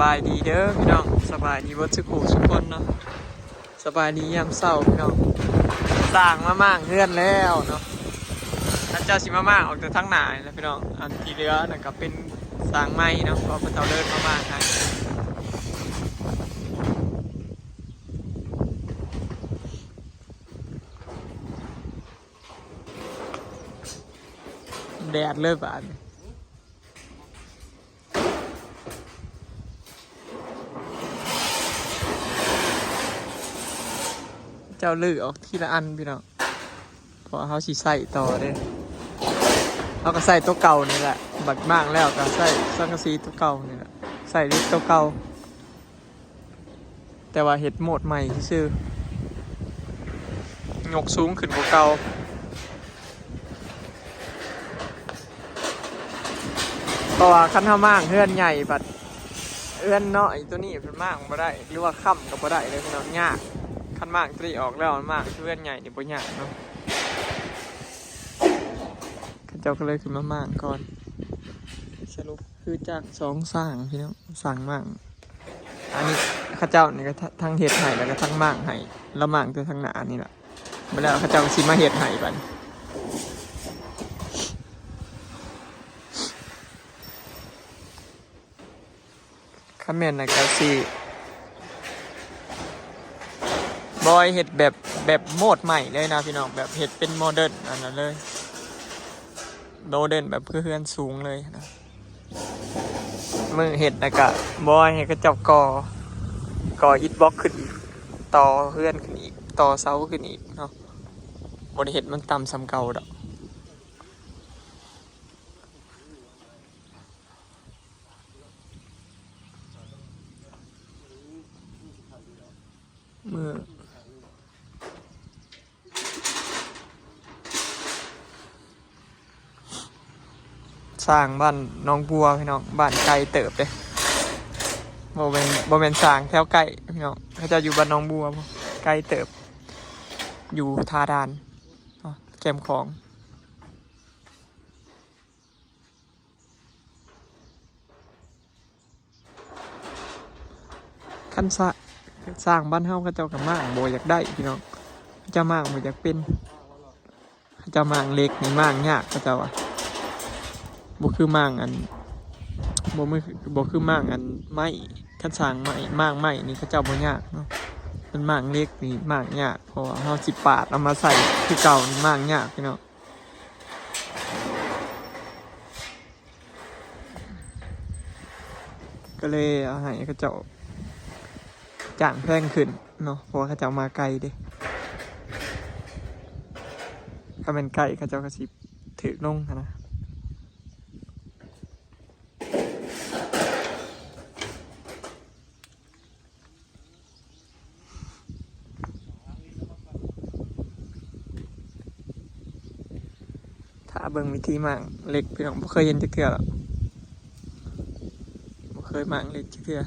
ສະບາຍດີເດີພີ່ນ້ອງ ສະບາຍດີເບິດສູ່ຜູ້ສູ່ຄົນເນາະ ສະບາຍດີຍາມເຊົ້າພີ່ນ້ອງ ຊ່າງມາມ້າງເຮືອນແລ້ວເນາະ ເຂົາເຈົ້າຊິມາມ້າງອອກແຕ່ທາງໜ້ານີ້ແຫຼະພີ່ນ້ອງ ອັນທີ່ເຫຼືອນັ້ນກໍເປັນຊ່າງໃໝ່ເນາະ ເພາະເຂົາເຈົ້າເດີນມາມ້າງໃຫ້ ແດດເລີຍບາດນີ້ ເຈົ້າຮື້ອອກທີລະອັນພີ່ນ້ອງ ເພາະວ່າເຮົາຊິໃຊ້ຕໍ່ເດ້ ເຮົາກໍໃຊ້ຕົວເກົ່ານີ້ແຫຼະ ບັດມ້າງແລ້ວກໍໃຊ້ສັງກະສີຕົວເກົ່ານີ້ແຫຼະ ໃຊ້ເຫຼັກຕົວເກົ່າ. ແຕ່ວ່າເຮັດໂໝດໃໝ່ຊື່ໆ ຍົກສູງຂຶ້ນກວ່າເກົ່າ ເພາະວ່າຄັນເຮົາມ້າງເຮືອນໃຫຍ່ບັດ ເຮືອນນ້ອຍໂຕນີ້ເພິ່ນມ້າງບໍ່ໄດ້ ຫຼືວ່າຄ້ຳກໍບໍ່ໄດ້ເລີຍພີ່ນ້ອງ ຍາກ ຄັນມ້າງໂຕນີ້ອອກແລ້ວ ມ້າງເຮືອນໃຫຍ່ນີ້ບໍ່ຍາກເນາະ ເຂົາເຈົ້າກໍເລີຍຂຶ້ນມາມ້າງກ່ອນ ສະຫຼຸບຄືຈາກສອງຊ່າງພີ່ນ້ອງ ຊ່າງມ້າງ ອັນນີ້ເຂົາເຈົ້ານີ້ກໍທັງເຮັດໃຫ້ ແລ້ວກໍທັງມ້າງໃຫ້ ລະມ້າງແຕ່ທາງໜ້ານີ້ລະ ບາດແລ້ວເຂົາເຈົ້າກໍຊິມາເຮັດໃຫ້ບັດນີ້ ຄັນແມ່ນນະກໍຊິ ບອຍເຮັດແບບ ແບບໂໝດໃໝ່ເລີຍນະພີ່ນ້ອງ ແບບເຮັດເປັນໂມເດີນອັນນັ້ນເລີຍ ໂມເດີນແບບຄືເຮືອນສູງເລີຍນະ. ມື້ເຮັດນະກະບໍ່ໃຫ້ເຂົາເຈົ້າກໍ່ ກໍ່ອິດບລັອກຂຶ້ນອີກ ຕໍ່ເຮືອນຂຶ້ນອີກ ຕໍ່ເສົາຂຶ້ນອີກເນາະ ບໍ່ໄດ້ເຮັດມັນຕ່ຳສ່ຳເກົ່າດອກ. ມື້ ຊ່າງບ້ານໜອງບົວພີ່ນ້ອງ ບ້ານໄກເຕີບເດ້ ບໍ່ແມ່ນ ບໍ່ແມ່ນຊ່າງແຖວໃກ້ພີ່ນ້ອງ ເຂົາເຈົ້າຢູ່ບ້ານໜອງບົວ ໄກເຕີບ ຢູ່ທ່າດ່ານເນາະ ແຄມຂອງ. ຄັນຊະ ຊ່າງບ້ານເຮົາເຂົາເຈົ້າກໍມ້າງບໍ່ຢາກໄດ້ພີ່ນ້ອງ ເຂົາເຈົ້າມ້າງບໍ່ຢາກເປັນ ເຂົາເຈົ້າມ້າງເຫຼັກນີ້ມ້າງຍາກ ເຂົາເຈົ້າວ່າ ບໍ່ຄືມ້າງອັນ ບໍ່ ບໍ່ຄືມ້າງອັນໄມ້ ຄັນຊ່າງໄມ້ ມ້າງໄມ້ນີ້ເຂົາເຈົ້າບໍ່ຍາກເນາະ ຄັນມ້າງເຫຼັກນີ້ມ້າງຍາກ ເພາະວ່າເຮົາຊິປາດເອົາມາໃສ່ຄືເກົ່ານີ້ມ້າງຍາກພີ່ນ້ອງ. ກໍເລີຍເອົາໃຫ້ເຂົາເຈົ້າຈ້າງແພງຂຶ້ນເນາະ ເພາະວ່າເຂົາເຈົ້າມາໄກເດ້ ຄັນແມ່ນໃກ້ເຂົາເຈົ້າກໍຊິຖືກລົງຫັ້ນນະ. ຖ້າເບິ່ງວິທີມ້າງເຫຼັກ ພີ່ນ້ອງ ບໍ່ເຄີຍເຫັນຈັກເທື່ອດອກ ບໍ່ເຄີຍມ້າງເຫຼັກຈັກເທື່ອ.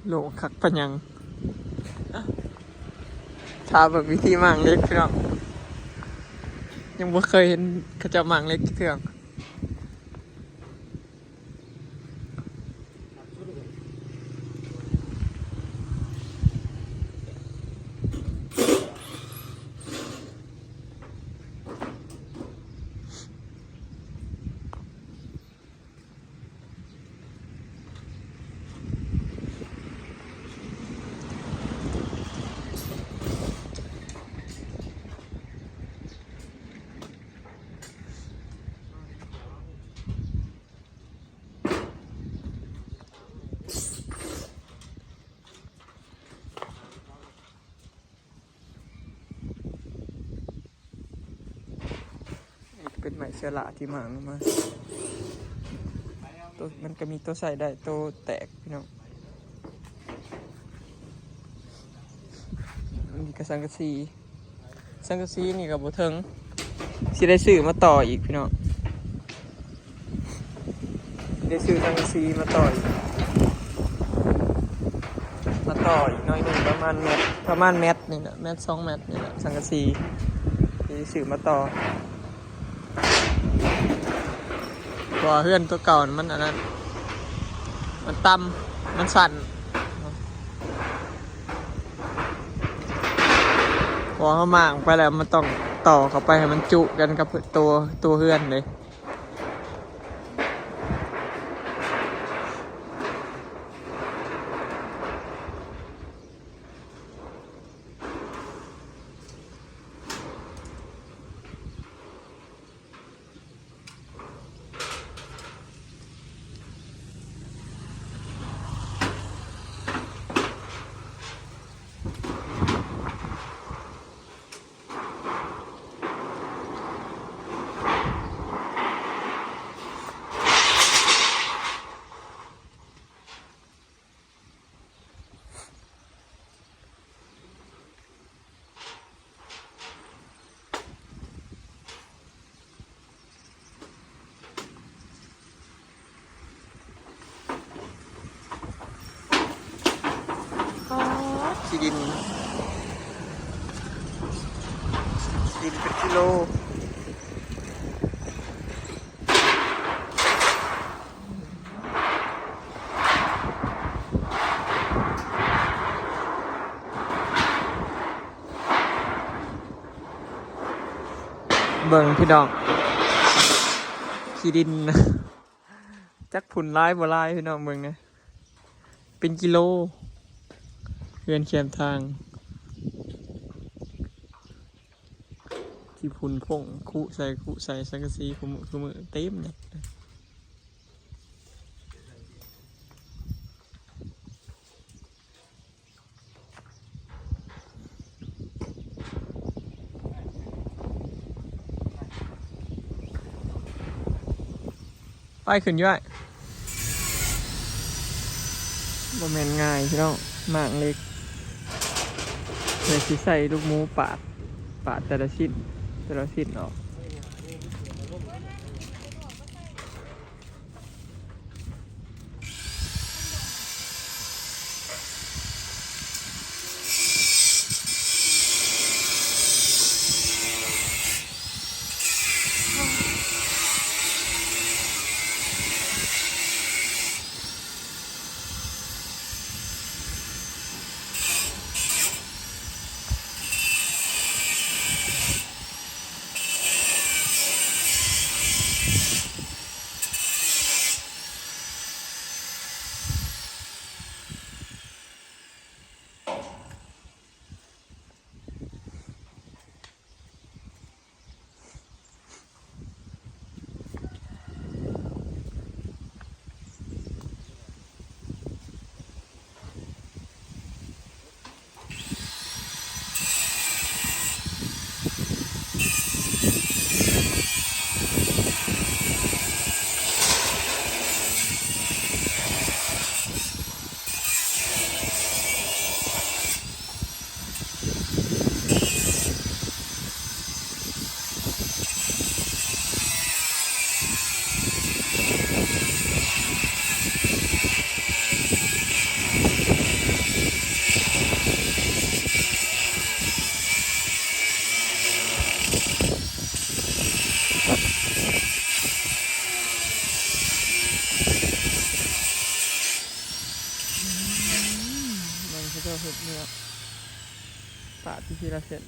ໂລກຄັກປານຫຍັງ ຖ້າເບິ່ງວິທີມ້າງເຫຼັກ ພີ່ນ້ອງ ຍັງບໍ່ເຄີຍເຫັນເຂົາເຈົ້າມ້າງເຫຼັກຈັກເທື່ອ. ນີ້ເປັນໄມ້ເຊລາທີ່ມ້າງລົງມາ ໂຕ ມັນກໍມີໂຕໃຊ້ໄດ້ ໂຕແຕກພີ່ນ້ອງ. ນີ້ກໍສັງກະສີ ສັງກະສີນີ້ກໍບໍ່ເຖິງ ຊິໄດ້ຊື້ມາຕໍ່ອີກພີ່ນ້ອງ ຊິໄດ້ຊື້ສັງກະສີມາຕໍ່ອີກ ມາຕໍ່ອີກໜ້ອຍໜຶ່ງ ປະມານແມັດ ປະມານແມັດນີ້ແຫຼະ ແມັດສອງແມັດນີ້ແຫຼະ ສັງກະສີ ຊິໄດ້ຊື້ມາຕໍ່. ເພາະວ່າເຮືອນຕົວເກົ່າມັນອັນນັ້ນ ມັນຕ່ຳ ມັນສັ້ນ ເພາະວ່າເຮົາມ້າງໄປແລ້ວ ມັນຕ້ອງຕໍ່ເຂົ້າໄປໃຫ້ມັນຈຸກັນກັບຕົວ ຕົວເຮືອນເດ້. ຂີ້ດິນ ຂີ້ດິນເປັນກິໂລ. ເບິ່ງພີ່ນ້ອງ ຂີ້ດິນ ຈັກຝຸ່ນຫຼາຍບໍ່ຫຼາຍພີ່ນ້ອງ ເບິ່ງແດ່ ເປັນກິໂລ ເຮືອນແຄມທາງ ຂີ້ຝຸ່ນພົ່ງ ຄຸໃສ່ ຄຸໃສ່ສັງກະສີ ຄຸມື້ ຄຸມື້ ເຕັມເລີຍ. ໄປຂຶ້ນຢູ່ອ້າຍ ບໍ່ແມ່ນງ່າຍພີ່ນ້ອງ ມ້າງເຫຼັກ ເພື່ອຊິໃສ່ລູກໝູປາດ ປາດແຕ່ລະຊິ້ນ ແຕ່ລະຊິ້ນອອກ. ເບິ່ງເຂົາເຈົ້າເຮັດເນາະ ປາດຢູ່ທີລະເສັ້ນ.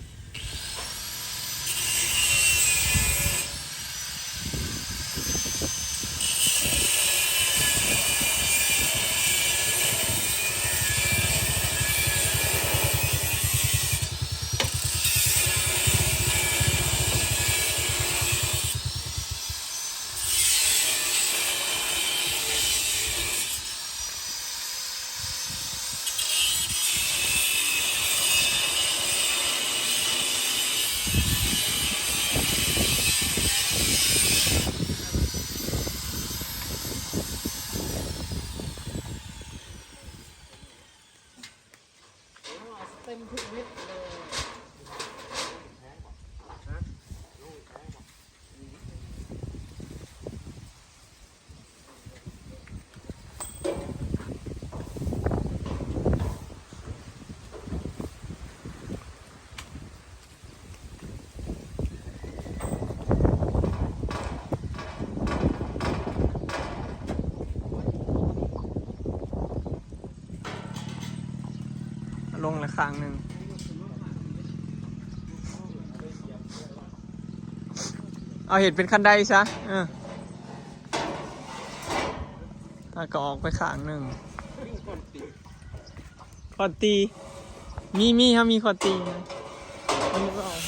ລົງລະຂ້າງໜຶ່ງ ເອົາເຮັດເປັນຄັນໄດຊະ ເອີ ແລ້ວກໍອອກໄປຂ້າງໜຶ່ງ. ຄອນຕີ ມີ ມີ ເຮົາມີຄອນຕີນະ ມັນບໍ່ເອົາ.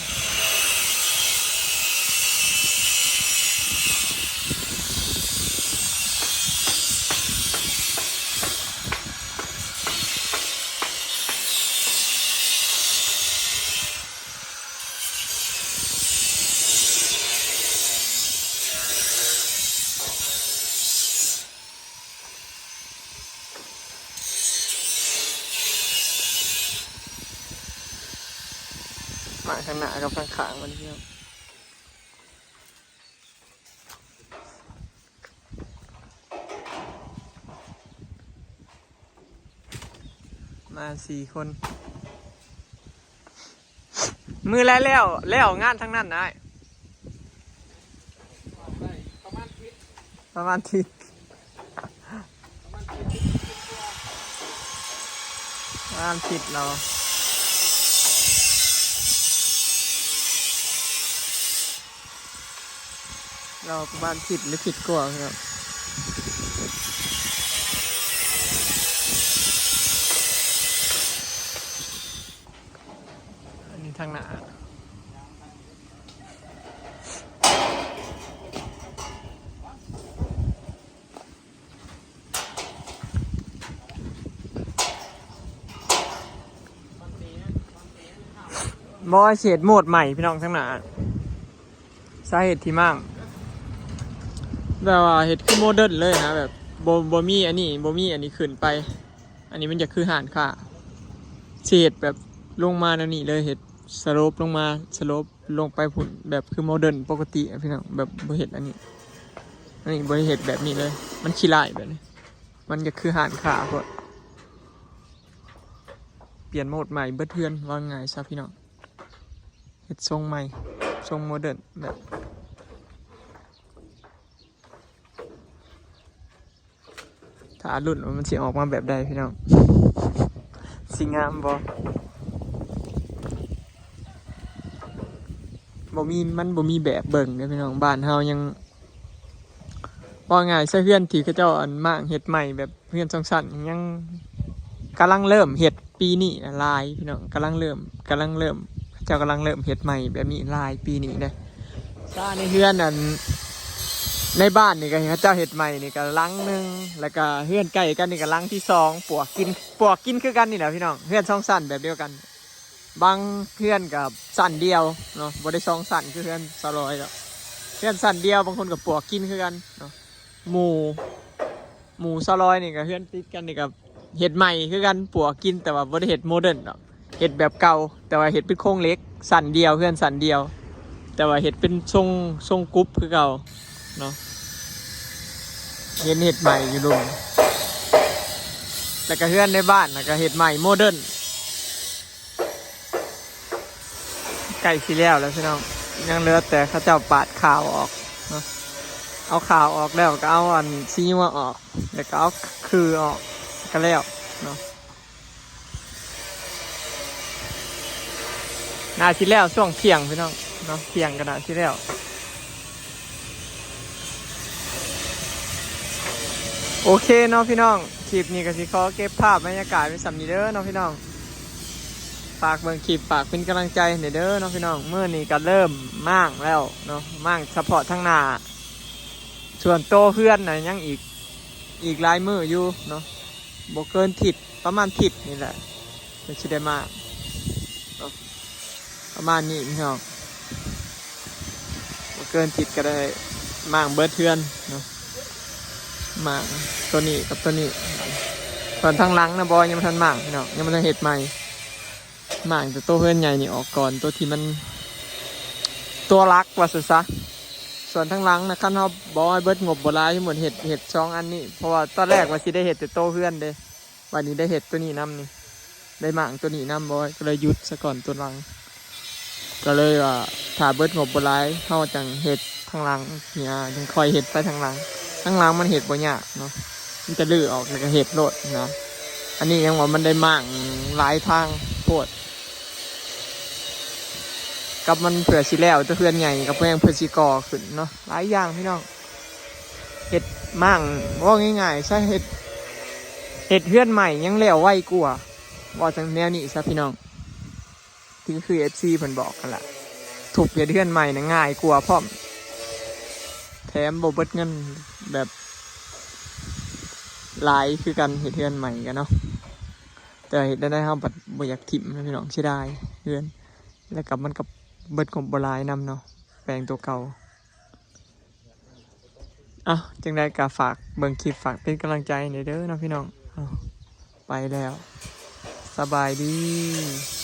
ມາທາງໜ້າກັບທາງຂ້າງມັນພີ່ນ້ອງ ມາສີ່ຄົນ. ມື້ແລກແລ້ວ ແລ້ວງານທັງນັ້ນນາຍ ປະມານທິດ ປະມານທິດ ປະມານທິດແລ້ວ ລາວປະມານທິດ ຫຼື ທິດກວ່າເນາະ. ອັນນີ້ທາງໜ້າ ບໍ່ ຊິເຮັດໂໝດໃໝ່ພີ່ນ້ອງ ທາງໜ້າ ສາເຫດທີ່ມ້າງ ແບບວ່າເຮັດຄືໂມເດີນເລີຍນະ ແບບບໍ່ ບໍ່ມີອັນນີ້ ບໍ່ມີອັນນີ້ຂຶ້ນໄປ. ອັນນີ້ມັນຈະຄືຮ້ານຄ້າ ຊິເຮັດແບບລົງມາແນວນີ້ເລີຍ ເຮັດສະໂລບລົງມາ ສະໂລບລົງໄປພຸ້ນ ແບບຄືໂມເດີນປົກກະຕິອະພີ່ນ້ອງ ແບບບໍ່ເຮັດອັນນີ້ ອັນນີ້ບໍ່ໄດ້ເຮັດແບບນີ້ເລີຍ ມັນຂີ້ລ້າຍແບບນີ້ ມັນຈະຄືຮ້ານຄ້າໂພດ. ປ່ຽນໂໝດໃໝ່ເບິດເຮືອນ ເວົ້າງ່າຍຊະພີ່ນ້ອງ ເຮັດຊົງໃໝ່ ຊົງໂມເດີນແບບ ຖ້າລຸ້ນວ່າມັນຊິອອກມາແບບໃດພີ່ນ້ອງ ຊິງາມບໍ່? ບໍ່ມີ ມັນບໍ່ມີແບບເບິ່ງເດ້ພີ່ນ້ອງ ບ້ານເຮົາຍັງ ເວົ້າງ່າຍຊະ ເຮືອນທີ່ເຂົາເຈົ້າອັນມ້າງເຮັດໃໝ່ ແບບເຮືອນສອງຊັ້ນ ຍັງກຳລັງເລີ່ມເຮັດປີນີ້ນະ ຫຼາຍພີ່ນ້ອງ ກຳລັງເລີ່ມ ກຳລັງເລີ່ມ ເຂົາເຈົ້າກຳລັງເລີ່ມເຮັດໃໝ່ແບບນີ້ຫຼາຍປີນີ້ເດ້. ຊາໃນເຮືອນອັນ ໃນບ້ານນີ້ກໍເຂົາເຈົ້າເຮັດໃໝ່ນີ້ກໍຫຼັງໜຶ່ງ ແລ້ວກໍເຮືອນໃກ້ກັນນີ້ກໍຫຼັງທີສອງ ປວກກິນ ປວກກິນຄືກັນນີ້ແຫຼະພີ່ນ້ອງ ເຮືອນສອງຊັ້ນແບບດຽວກັນ ບາງເຮືອນກໍຊັ້ນດຽວເນາະ ບໍ່ໄດ້ສອງຊັ້ນຄືເຮືອນສາວລອຍດອກ ເຮືອນຊັ້ນດຽວ ບາງຄົນກໍປວກກິນຄືກັນເນາະ. ໝູ່ ໝູ່ສາວລອຍນີ້ກໍເຮືອນຕິດກັນນີ້ກໍເຮັດໃໝ່ຄືກັນ ປວກກິນ ແຕ່ວ່າບໍ່ໄດ້ເຮັດໂມເດີນດອກ ເຮັດແບບເກົ່າ ແຕ່ວ່າເຮັດເປັນໂຄງເຫຼັກ ຊັ້ນດຽວ ເຮືອນຊັ້ນດຽວ ແຕ່ວ່າເຮັດເປັນຊົງ ຊົງກຸບຄືເກົ່າເນາະ ເຫັນເຮັດໃໝ່ຢູ່ລຸ່ມ ແລ້ວກໍເຮືອນໃນບ້ານນະກໍເຮັດໃໝ່ໂມເດີນ. ໃກ້ຊິແລ້ວແລ້ວພີ່ນ້ອງ ຍັງເຫຼືອແຕ່ເຂົາເຈົ້າປາດຂາວອອກເນາະ ເອົາຂາວອອກແລ້ວກໍເອົາອັນສີຍົວອອກ ແລ້ວກໍເອົາຂື້ອອກ ກໍແລ້ວເນາະ. ໜ້າຊິແລ້ວຊ່ວງທ່ຽງພີ່ນ້ອງເນາະ ທ່ຽງກໍໜ້າຊິແລ້ວ. ໂອເຄເນາະພີ່ນ້ອງ ຄລິບນີ້ກໍຊິຂໍເກັບພາບບັນຍາກາດໄວ້ສ່ຳນີ້ເດີເນາະພີ່ນ້ອງ ຝາກເບິ່ງຄລິບ ຝາກເປັນກຳລັງໃຈໃຫ້ແດ່ເດີເນາະພີ່ນ້ອງ. ມື້ນີ້ກໍເລີ່ມມ້າງແລ້ວເນາະ ມ້າງສະເພາະທາງໜ້າ ສ່ວນໂຕເຮືອນນະຍັງອີກ ອີກຫຼາຍມື້ຢູ່ເນາະ ບໍ່ເກີນທິດ ປະມານທິດນີ້ແຫຼະ ກໍຊິໄດ້ມ້າງເນາະ ປະມານນີ້ພີ່ນ້ອງ ບໍ່ເກີນທິດກໍໄດ້ມ້າງເບິດເຮືອນເນາະ ມ້າງໂຕນີ້ກັບໂຕນີ້. ສ່ວນທາງຫຼັງນະ ບໍ່ ຍັງບໍ່ທັນມ້າງພີ່ນ້ອງ ຍັງບໍ່ທັນເຮັດໃໝ່ ມ້າງແຕ່ໂຕເຮືອນໃຫຍ່ນີ້ອອກກ່ອນ ໂຕທີ່ມັນ ຕົວຫຼັກວ່າຊັ້ນຊະ. ສ່ວນທາງຫຼັງນະ ຄັນເຮົາບໍ່ເອົາເບິດງົບບໍ່ຫຼາຍ ສົມມຸດເຮັດ ເຮັດສອງອັນນີ້ ເພາະວ່າຕອນແລກວ່າຊິໄດ້ເຮັດແຕ່ໂຕເຮືອນເດ້ ບາດນີ້ໄດ້ເຮັດໂຕນີ້ນຳນີ້ ໄດ້ມ້າງໂຕນີ້ນຳ ບໍ່ ກໍເລີຍຢຸດຊະກ່ອນໂຕຫຼັງ ກໍເລີຍວ່າຖ້າເບິດງົບບໍ່ຫຼາຍ ເຮົາຈັ່ງເຮັດທາງຫຼັງ ເຮົາຈັ່ງຄ່ອຍເຮັດໄປທາງຫຼັງ. ທາງຫຼັງມັນເຮັດບໍ່ຍາກເນາະ ມີແຕ່ຮື້ອອກແລ້ວກໍເຮັດໂລດນະ. ອັນນີ້ຍັງວ່າມັນໄດ້ມ້າງຫຼາຍທາງໂພດ ກັບມັນເພື່ອຊິແລ້ວແຕ່ເຮືອນໃຫຍ່ ກັບແພງເພື່ອຊິກໍ່ຂຶ້ນເນາະ ຫຼາຍຢ່າງພີ່ນ້ອງ ເຮັດມ້າງ ເວົ້າງ່າຍໆຊະ ເຮັດ ເຮັດເຮືອນໃໝ່ຍັງແລ້ວໄວກວ່າ ເວົ້າຈັ່ງແນວນີ້ຊະພີ່ນ້ອງ ຄື ຄືເອັຟຊີເພິ່ນບອກຫັ້ນລະ ທຸບເຮັດເຮືອນໃໝ່ນະງ່າຍກວ່າພ້ອມ ແຖມບໍ່ເບິດເງິນແບບຫຼາຍຄືກັນ ເຮັດເຮືອນໃໝ່ກັນເນາະ ແຕ່ເຮັດແນວໃດເຮົາບັດບໍ່ຢາກຖິ້ມນະພີ່ນ້ອງ ເສຍດາຍເຮືອນ ແລ້ວກໍມັນກໍເບິດງົບບໍ່ຫຼາຍນຳເນາະ ແປງຕົວເກົ່າ. ເອົ້າ ຈັ່ງໃດກໍຝາກເບິ່ງຄລິບ ຝາກເປັນກຳລັງໃຈແດ່ເດີເນາະພີ່ນ້ອງ ເອົ້າ ໄປແລ້ວ ສະບາຍດີ.